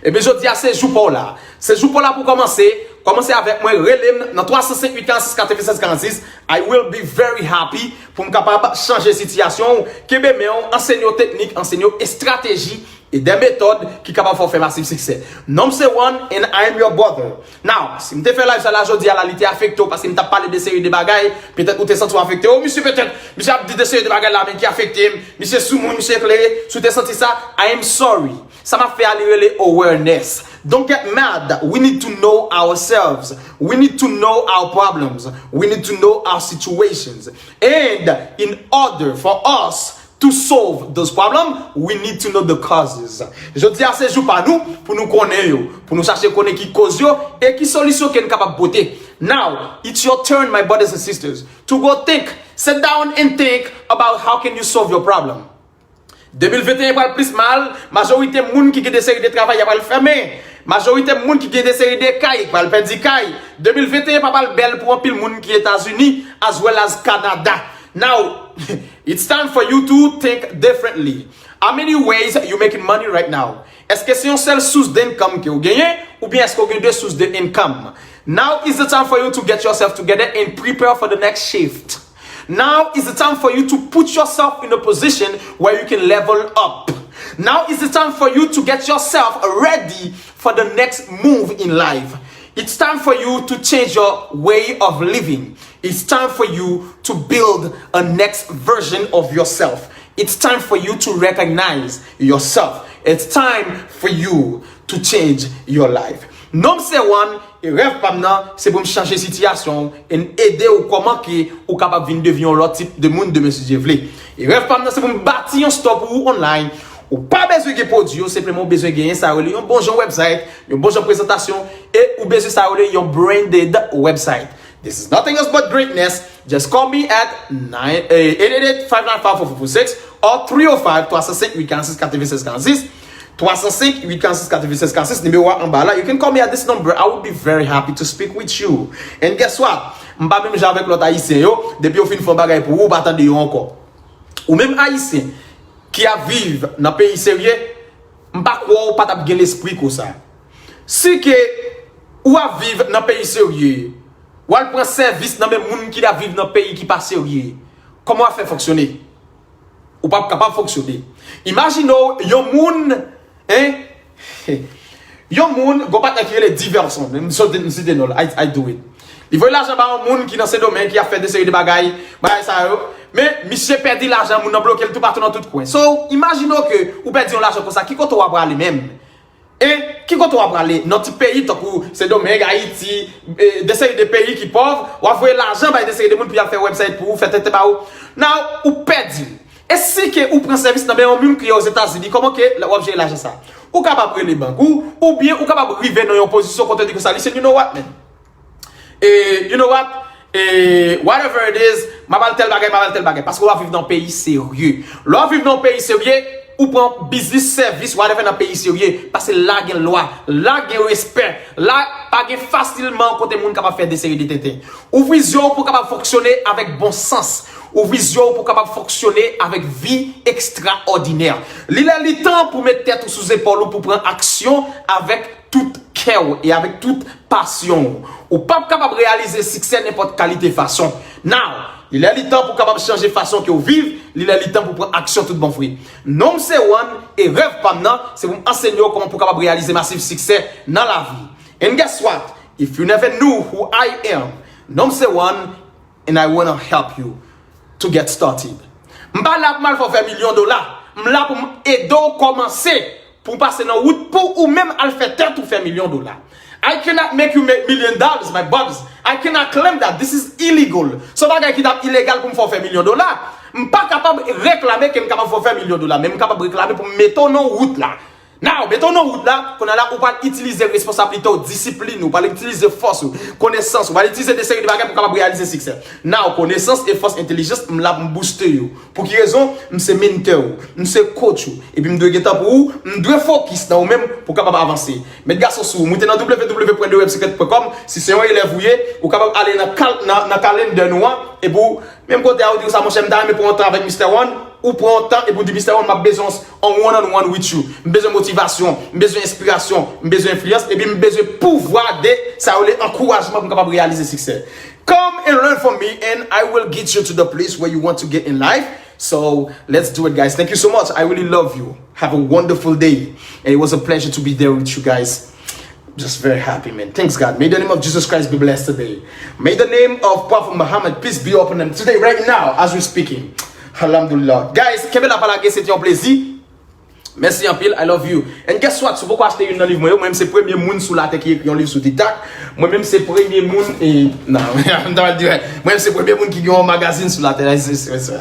Ebyen, jodi a, se jou pa w la. Se jou pa w la pou kòmanse. Kòmanse avèk mwen, rele m nan twa san senk, uit karannsis, katrevennsèz karannsis. I will be very happy pou m kapab chanje sitiyasyon w, kenbe men w, ansenye w teknik, ansenye w estrateji e de metòd ki kapab fè w fè masiv siksè. Non m se One and I am your brother. Now, si m te fè live sa la jodi a la, li te afekte w paske m t ap pale de seri de bagay, petèt ou te santi w afekte. O, misye petèt, misye ap di de seri de bagay la, men ki afekte m. Misye soumoun, misye eklere. Si w te santi sa, I am sorry. Sa m ap fè a, li rele awareness. Don't get mad. We need to know ourselves. We need to know our problems. We need to know our situations. And in order for us to solve those problems, we need to know the causes. Jodi a, se jou pa nou pou nou konnen yo, pou nou chache konnen ki koz yo e ki solisyon ke n kapab pote. Now, it's your turn, my brothers and sisters, to go think, sit down and think about how can you solve your problem. De mil venteyen pral plis mal, majorite moun ki gen de seri de travay y ap al fèmen. Majorite moun ki gen de seri de kay pral pèdi kay. De mil venteyen pa pral bèl pou anpil moun ki Etazini as well as Canada. Now, it's time for you to think differently. How many ways you making money right now? Èske se yon sèl sous d'income ke ou genyen, oubyen èske ou gen de sous de income? Now is the time for you to get yourself together and prepare for the next shift. Now is the time for you to put yourself in a position where you can level up. Now is the time for you to get yourself ready for the next move in life. It's time for you to change your way of living. It's time for you to build a next version of yourself. It's time for you to recognize yourself. It's time for you to change your life. Non m se One, e rèv pa m nan, se pou m chanje sitiyasyon w e n ede w kòman ke ou kapab vin devyen yon lòt tip de moun demen si Dye vle. E rèv pa m nan, se pou m bati yon store pou ou online. Ou pa bezwen gen pwodui yo, senpleman ou bezwen genyen sa yo rele yon bon jan website, yon bon jan prezantasyon, e ou bezwen sa yo rele yon branded website. This is nothing else but greatness. Just call me at nine, eh, eight eight eight, five nine five, four four four six or three oh five, twa san senk, uit karannsis, katrevennsèz karannsis. Twa san senk, uit karannsis, katrevennsèz karannsis, nimewo a anba la. You can call me at this number. I would be very happy to speak with you. And guess what? M pa menm jan avèk lòt Ayisyen yo. Depi yo fin fè yon bagay pou ou, ou pa tande yo ankò. Ou menm Ayisyen ki ap viv nan peyi serye, m pa kwè w pa t ap gen lespri konsa. Si ke ou ap viv nan peyi serye, w al pran sèvis nan men moun ki ap viv nan peyi ki pa serye, kòman w ap fè fonksyone? Ou p ap kapab fonksyone. Imajine w yon moun, en, yon moun, gon patnè ki rele Diverson, m site, m site non l, I, I do it. Li voye lajan ba yon moun ki nan Sendomeng, ki ap fè de seri de bagay, bagay sa yo. Men, misye pèdi lajan, moun nan bloke l toupatou nan tout kwen. So, imajine w ke ou pèdi yon lajan konsa, ki kote w ap prale menm? E ki kote w ap prale? Nan ti peyi tankou Sendomeng, Ayiti, e, de seri de peyi ki pòv, w ap voye lajan bay de seri de moun pou y al fè website pou ou, fè tenten ba ou. Now, ou pèdi l. E si ke ou pran sèvis nan men yon moun ki Ozetazini, kòman ke w ap jere lajan sa? Ou kapab rele bank ou, oubyen ou kapab rive nan yon pozisyon kote w di konsa, listen, you know what, man? E, you know what? E, whatever it is, m ap al tèl bagay, m ap al tèl bagay. Paske w ap viv nan yon peyi serye. Lè w ap viv nan yon peyi serye, ou pran biznis, sèvis, whatever nan peyi serye. Paske la gen lwa, la gen respè, la pa gen fasilman kote moun kapab fè de seri de tenten. Ouvri zye w pou w kapab fonksyone avèk bon sans. Ouvri zye w pou w kapab fonksyone avèk vi ekstraòdinè. Li lè li tan pou w met tèt ou sou zepòl ou pou w pran aksyon avèk tout kè w e avèk tout pasyon w. Ou p ap kapab reyalize siksè nenpòt kalite fason. Now, li lè li tan pou w kapab chanje fason ke w viv, li lè li tan pou w pran aksyon tout bon vre. Non m se One, e rèv pa m nan, se pou m ansenye w kòman pou w kapab reyalize masiv siksè nan lavi. And guess what? If you never knew who I am, non m se One, and I wanna help you to get started. M pa la pou m al fè w fè milyon dola. M la pou m ede w kòmanse pou w pase nan wout pou ou menm al fè tèt ou fè milyon dola. I cannot make you make million dollars, my brothers. I cannot claim that. This is illegal. Se yon bagay ki t ap ilegal pou m fè w fè milyon dola. M pa kapab reklame ke m kapab fè w fè milyon dola, men m kapab reklame pou m mete w nan wout la. Now, mete w nan wout la, kounye a la, ou pral itilize responsablite w, disiplin ou, ou pral itilize fòs ou, konesans ou, ou pral itilize de seri de bagay pou w kapab reyalize siksè. Now, konesans e fòs entèlijans, m la pou m booste yo. Pou ki rezon? M se mentè ou, m se coach ou, epi m dwe gen tan pou ou, m dwe fokis nan ou menm pou w kapab avanse. Met gason sou ou, moute nan w w w pwen de websecret pwen com, si se yon elèv ou ye, ou kapab ale nan kal-, nan, nan kalendè nou an, epi w Menm kote a, ou di konsa, monchè, m ta renmen pran yon tan avèk Mistè One. Ou pran yon tan epi w di, Mistè One, m ap bezwen yon one on one with you. M bezwen motivasyon, m bezwen enspirasyon, m bezwen enfliyans, epi m bezwen pouvwa de sa yo rele ankourajman pou m kapab reyalize siksè. Come and learn from me, and I will get you to the place where you want to get in life. So, let's do it, guys. Thank you so much. I really love you. Have a wonderful day. And it was a pleasure to be there with you guys. Just very happy, man. Thanks God. May the name of Jesus Christ be blessed today. May the name of Prophet Muhammad, peace be upon him, today, right now, as we're speaking. Alhamdulillah. Guys, kenbe la pa lage, se te yon plezi. Mèsi anpil, I love you. And guess what? Si w poko achte youn nan liv mwen yo, mwen menm se premye moun sou latè ki ekri yon liv sou TikTok. Mwen menm se premye moun, e, non, m ta pral di, mwen menm se premye moun ki gen yon magazin sou latè.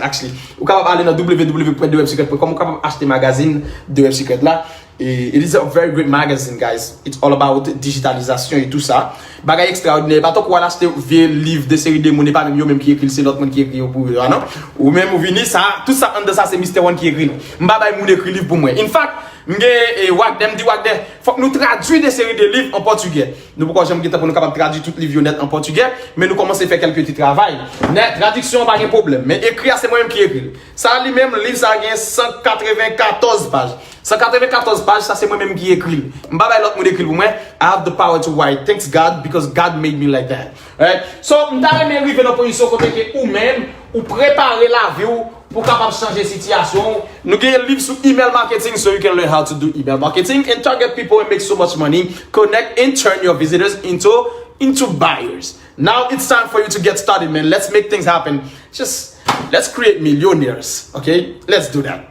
Actually, ou kapab ale nan w w w pwen de websecret pwen com, ou kapab achte magazin de Web Secret la. E, it is a very great magazine, guys. It's all about digitalizasyon e tou sa. Bagay ekstraòdinè. E pa tankou w al achte vye liv de seri de moun, e pa menm yo menm ki ekri l, se lòt moun ki ekri yo pou yo a, non. Ou menm ou vini, sa, tout sa anndan sa, se Mistè One ki ekri l. M pa bay moun ekri liv pou mwen. In fact, m gen, e, Wagner, m di Wagner, fòk nou tradui de seri de liv an pòtigè. Nou poko janm gen tan pou nou kapab tradui tout liv yo nèt an pòtigè, men nou kòmanse fè kèlke ti travay. Nèt, tradiksyon an pa gen pwoblèm, men ekri a se mwen menm ki ekri l. Sa li menm, liv sa gen san katrevenkatòz paj. San katrevenkatòz paj, sa se mwen menm ki ekri l. M pa bay lòt moun ekri l pou mwen. I have the power to write. Thanks God, because God made me like that. Right? So, m ta renmen rive nan pozisyon kote ke ou menm, ou prepare lavi w pou kapab chanje sitiyasyon w. Nou gen liv sou email marketing, so you can learn how to do email marketing and target people and make so much money. Connect and turn your visitors into, into buyers. Now it's time for you to get started, man. Let's make things happen. Just, let's create millionaires, okay? Let's do that.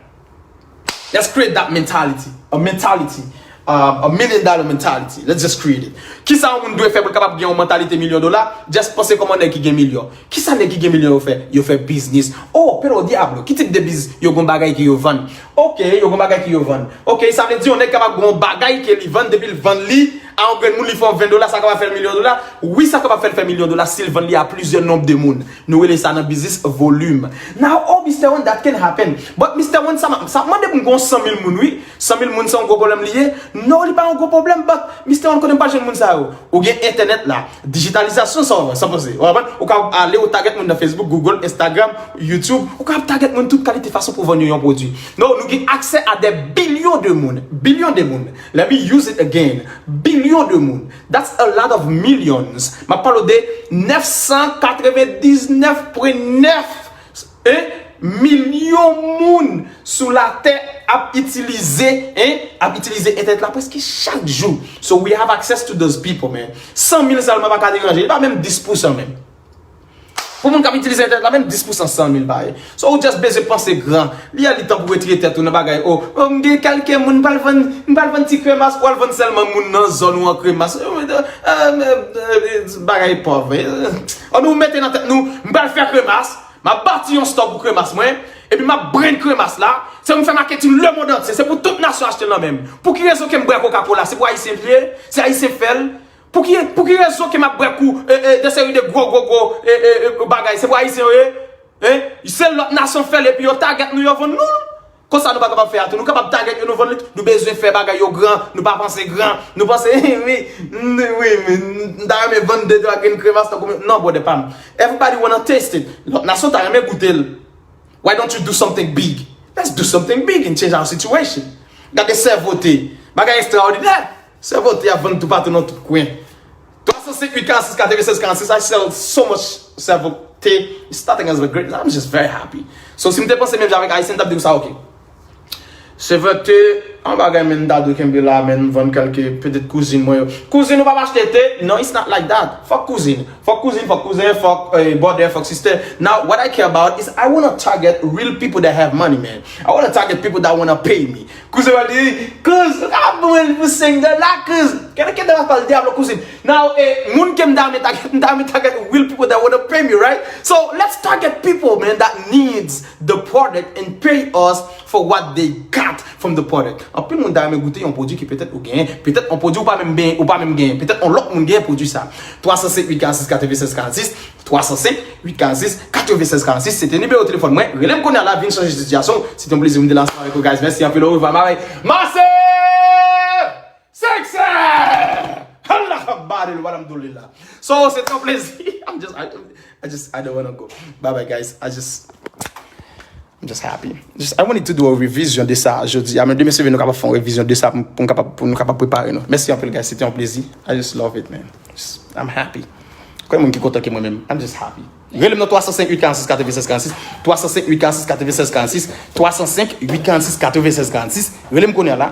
Let's create that mentality. A mentality. um, a million dollar mentality. Let's just create it. Kisa yon moun dwe fè pou l kapab gen yon mantalite milyon dola? Just panse kòman nèg ki gen milyon. Kisa nèg ki gen milyon yo fè? Yo fè biznis. Oh, pero diablo, ki tip de biz yo gon bagay ke yo vann? Ok, yo gon bagay ke yo vann. Ok, sa vle di yon nèg kapab gon bagay ke li vann, depi l vann li a yon grenn moun, li fè yon ven dola, sa kapab fè l milyon dola. Wi, sa kapab fè l fè milyon dola si l vann li a plizyè nonb de moun. Nou rele sa nan biznis volim. Now, oh, Mister One, that can happen. But Mister One, sa, sa mande pou m gon san mil moun, wi. San mil moun, se yon gwo pwoblèm li ye? Non, li pa yon gwo pwoblèm, but Mister One, kote m pral jwenn moun sa yo? Ou gen entènèt la, dijitalizasyon sa w wè, sa panse. Ou konprann? Ou ka ale, ou target moun nan Facebook, Google, Instagram, YouTube, ou ka target moun tout kalite fason pou vann yo yon pwodui. Non, nou gen aksè a de bilyon de moun, bilyon de moun. Let me use it again. Bilyon de moun. That's a lot of millions. M ap pale w de nèf san katrevendiznèf pwen nèf, en, milyon moun sou latè ap itilize, en, ap itilize entènèt la prèske chak jou. So we have access to those people, man. San mil sèlman pa ka deranje. Li pa menm dis pousan menm. Pou moun k ap itilize entènèt la, menm dis pousan san mil pa ye. So, ou just bezwen panse gran. Li a li tan pou retire tèt ou nan bagay. Oh, oh, m gen kèlke moun, m pral vann, m pral vann ti kremas, ou al vann sèlman moun nan zòn ou an kremas. Eh, eh, eh, eh, bagay pòv, eh. Ann nou mete nan tèt nou, m pral fè kremas, m ap bati yon store pou kremas mwen, epi m ap brand kremas la. Se pou m fè marketing lemonn antye, se pou tout nasyon achte l nan men m. Pou ki rezon ke m bwè Coca-Cola? Se pou Ayisyen l ye? Se Ayisyen k fè l? Pou ki, pou ki rezon ke m ap bwè kou, e, e, de seri de gwo, gwo, gwo, e, e, e, bagay? Se pou Ayisyen yo ye? Hein? Se lòt nasyon fè l epi yo target nou, yo vann nou l. Konsa nou pa kapab fè a tou. Nou kapab target yo, nou vann li tou. Nou bezwen fè bagay yo gran. Nou pa panse gran. Nou panse, wi, wi, wi, m ta renmen vann de twa grenn kremas tankou mwen. Non, brother pa m. Everybody wanna taste it. Lòt nasyon ta renmen goute l. Why don't you do something big? Let's do something big and change our situation. Gade sèvo te. Bagay ekstraòdinè. Sèvo te ap vann toupatou nan tout kwen. Twa san senk uit karannsis katrevennsèz karannsis, I sell so much sèvo te. It's nothing as a great. I'm just very happy. So, si m te panse menm jan avèk Ayisyen, m t ap di konsa, ok. Sèvo te, an bagay, men, m ta dwe kenbe la, men, m vann kèlke, petèt kouzin mwen yo. Kouzin ou p ap achte te? Non, it's not like that. Fòk kouzin. Fòk kouzin, fòk kouzen, fòk, eh, brother, fòk sister. Now, what I care about is I wanna target real people that have money, man. I wanna target people that wanna pay me. Kouzen mwen di, kouz, ou ka ban mwen pou senk dola, kouz. Kèlke de la pal diablo, kouzin. Now, eh, moun ke m ta renmen target, m ta renmen target real people that wanna pay me, right? So, let's target people, man, that needs the product and pay us for what they got from the product. Anpil moun ta renmen goute yon pwodui ki petèt ou genyen, petèt yon pwodui ou pa menm benyen, ou pa menm genyen, petèt yon lòt moun genyen pwodui sa. Twa san senk uit karannsis katrevennsèz karannsis, twa san senk uit karannsis katrevennsèz karannsis, se te nimewo telefòn mwen. Rele m kounye a la, vin chanje sitiyasyon w. Se te yon plezi pou m te la ansanm avèk ou, guys. Mèsi anpil, orevwa, bye bye. Mase! Success! Allahu Akbar, alhamdulillah. So, se te yon plezi. I'm just, I, I just, I don't wanna go. Bye bye, guys. I just, I'm just happy. Just, I wanted to do a revision de sa jodi a. Men demen si Dye vle, nou kapab fè yon revizyon de sa pou, pou nou kapab, pou nou kapab prepare nou. Mèsi anpil, guys. Se te yon plezi. I just love it, man. Just, I'm happy. Konbyen moun ki kontan ke mwen menm? I'm just happy. Rele m nan twa san senk uit karannsis katrevennsèz karannsis, twa san senk uit karannsis katrevennsèz karannsis, twa san senk uit karannsis katrevennsèz karannsis. Rele m kounye a la.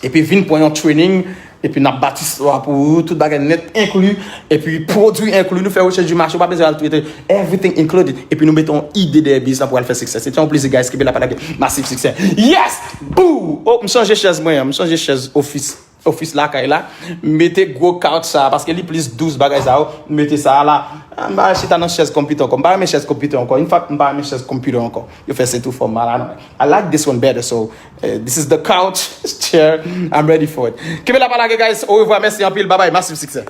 Epi vin pran yon training, epi n ap bati istwa pou ou, tout bagay nèt enkli, epi pwodui enkli, nou fè rechèch di mache, ou pa bezwen al trete, everything included. Epi nou mete yon ide dèyè biznis la pou al fè siksè. Se te yon plezi, guys, kenbe la, pa lage, masiv siksè. Yes! Boo! Oh, m chanje chèz mwen an, m chanje chèz ofis, ofis lakay la. M mete gwo couch sa, paske li plis dous bagay sa yo. M mete sa la. M pa chita nan chèz konpitè ankò. M pa renmen chèz konpitè ankò. Yon fwa, m pa renmen chèz konpitè ankò. Yo fè se tou fò m malad. I like this one better, so, uh, this is the couch chair. I'm ready for it. Kenbe la, pa lage, guys. Au revoir, mèsi anpil. Bye bye. Masiv siksè.